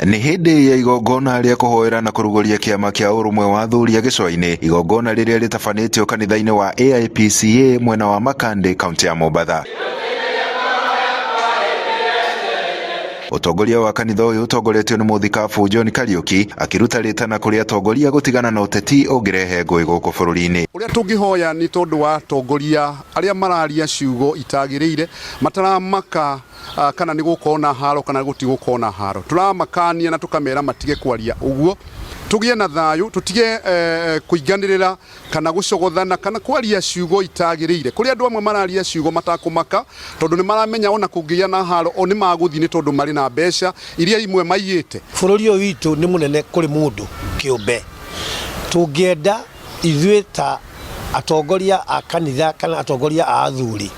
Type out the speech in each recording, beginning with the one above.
Nĩ hĩndĩ ya igongona rĩa kũhoera na kũrugũria kĩama kĩa ũrũmwe wa athuri a gĩcũa-inĩ, igongona rĩrĩa rĩtabanĩtio kanitha-inĩ wa AIPCA mwena wa Makande, kaunti ya Mombatha. Ũtongoria wa kanitha ũyũ ũtongoretio nĩ mũthikabu John Kariuki akĩruta rĩtana kũrĩ atongoria gũtigana na ũteti ũngĩrehe ngũĩ gũkũ bũrũri-inĩ. Ũrĩa tũngĩhoya nĩ tondũ wa atongoria arĩa mararia ciugo itagĩrĩire, mataramaka kana nĩ gũkorwo na haro kana gũtigũkorwo na haro. Tũramakania na tũkamera matige kwaria ũguo, tũgĩe na thayũ, tũtige kũinganĩrĩra kana gũcogothana kana kwaria ciugo itagĩrĩire. Kũrĩ andũ amwe mararia ciugo matakũmaka tondũ nĩ maramenya ona kũngĩgĩa na haro o nĩ magũthiĩ nĩ tondũ marĩ na mbeca iria imwe maiyĩte. Bũrũri ũyũ witũ nĩ mũnene kũrĩ mũndũ kĩũmbe. Tũngĩenda ithuĩ ta atongoria a kanitha kana atongoria a athuri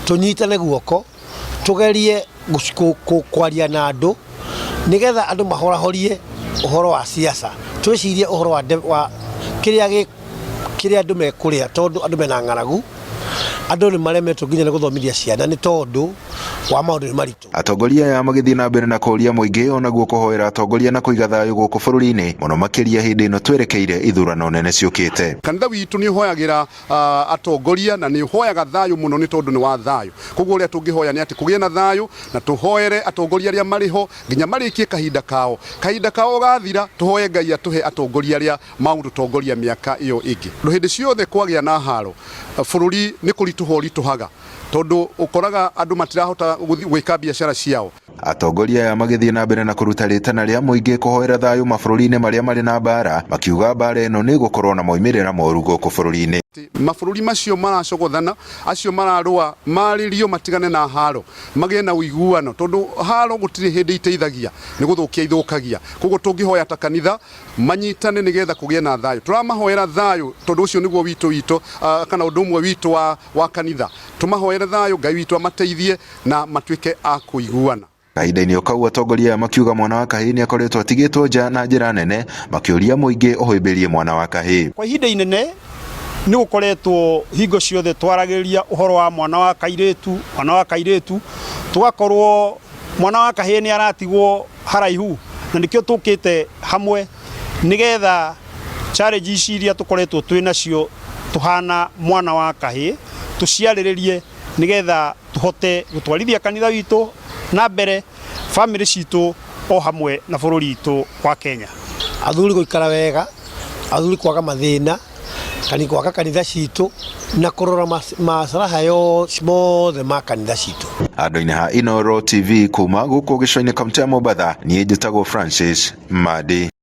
tũnyitane guoko tũgerie kwaria na andũ nĩgetha andũ mahorahorie ũhoro wa siasa, twĩcirie ũhoro wa kĩrĩa kĩrĩa andũ mekũrĩa tondũ andũ mena ng'aragu, andũ nĩ maremetwo nginya nĩ gũthomithia ciana nĩ tondũ wa maũndũ nĩ maritũ. Atongoria aya magĩthiĩ na mbere na kũũria mũingĩ onaguo kũhoera atongoria na kũiga thayũ gũkũ bũrũri-inĩ mũno makĩria hĩndĩ ĩno twerekeire ithurano nene ciũkĩte. Kanitha witũ nĩ ũhoyagĩra atongoria na nĩ ũhoyaga thayũ mũno nĩ tondũ nĩ wa thayũ. Koguo ũrĩa tũngĩhoya nĩ atĩ kũgĩe na thayũ na tũhoere atongoria arĩa marĩ ho nginya marĩkie kahinda kao. Kahinda kao gathira tũhoe Ngai atũhe atongoria arĩa magũtũtongoria mĩaka ĩyo ĩngĩ. Hĩndĩ ciothe kwagĩa na haro bũrũri nĩ kũritũha ũritũhaga tondũ ũkoraga andũ matirahota gwĩka biacara ciao. Atongoria aya magĩthiĩ na mbere na kũruta rĩtana rĩa mũingĩ kũhoera thayũ mabũrũri-inĩ marĩa marĩ na mbara, makiuga mbara ĩno nĩ ĩgũkorwo na moimĩrĩra moru gũkũ bũrũri-inĩ. Mabũrũri macio maracogothana, acio mararũa, marĩrio matigane na haro, magĩe na ũiguano tondũ haro gũtirĩ hĩndĩ iteithagia, nĩ gũthũkia ithũkagia. Koguo tũngĩhoya ta kanitha manyitane nĩgetha kũgĩe na thayũ. Tũramahoera thayũ tondũ ũcio nĩguo witũ witũ kana ũndũ ũmwe witũ wa kanitha. Tũmahoere thayũ, Ngai witũ amateithie na matuĩke a kũiguana. Kahinda-inĩ o kau atongoria aya makiuga mwana wa kahĩĩ nĩ akoretwo atigĩtwo nja na njĩra nene, makĩũria mũingĩ ũhĩmbĩrie mwana wa kahĩĩ. Kwa ihinda inene nĩ gũkoretwo hingo ciothe twaragĩrĩria ũhoro wa mwana wa kairĩtu, mwana wa kairĩtu, tũgakorwo mwana wa kahĩĩ nĩ aratigwo haraihu, na nĩkĩo tũkĩte hamwe nĩgetha challenge ici iria tũkoretwo twĩ nacio tũhana mwana wa kahĩĩ tũciarĩrĩrie nĩgetha tũhote gũtwarithia kanitha witũ na mbere, bamĩrĩ citũ o hamwe na bũrũri witũ wa Kenya. Athuri gũikara wega, athuri kwaga mathĩna, gwaka kanitha citũ na kũrora masraha mothe ma kanitha citũ. Handũ-inĩ ha Inooro TV kuma gũkũ gĩcũa-inĩ kaunti ya Mombatha, niĩ njĩtagwo Francis Madi.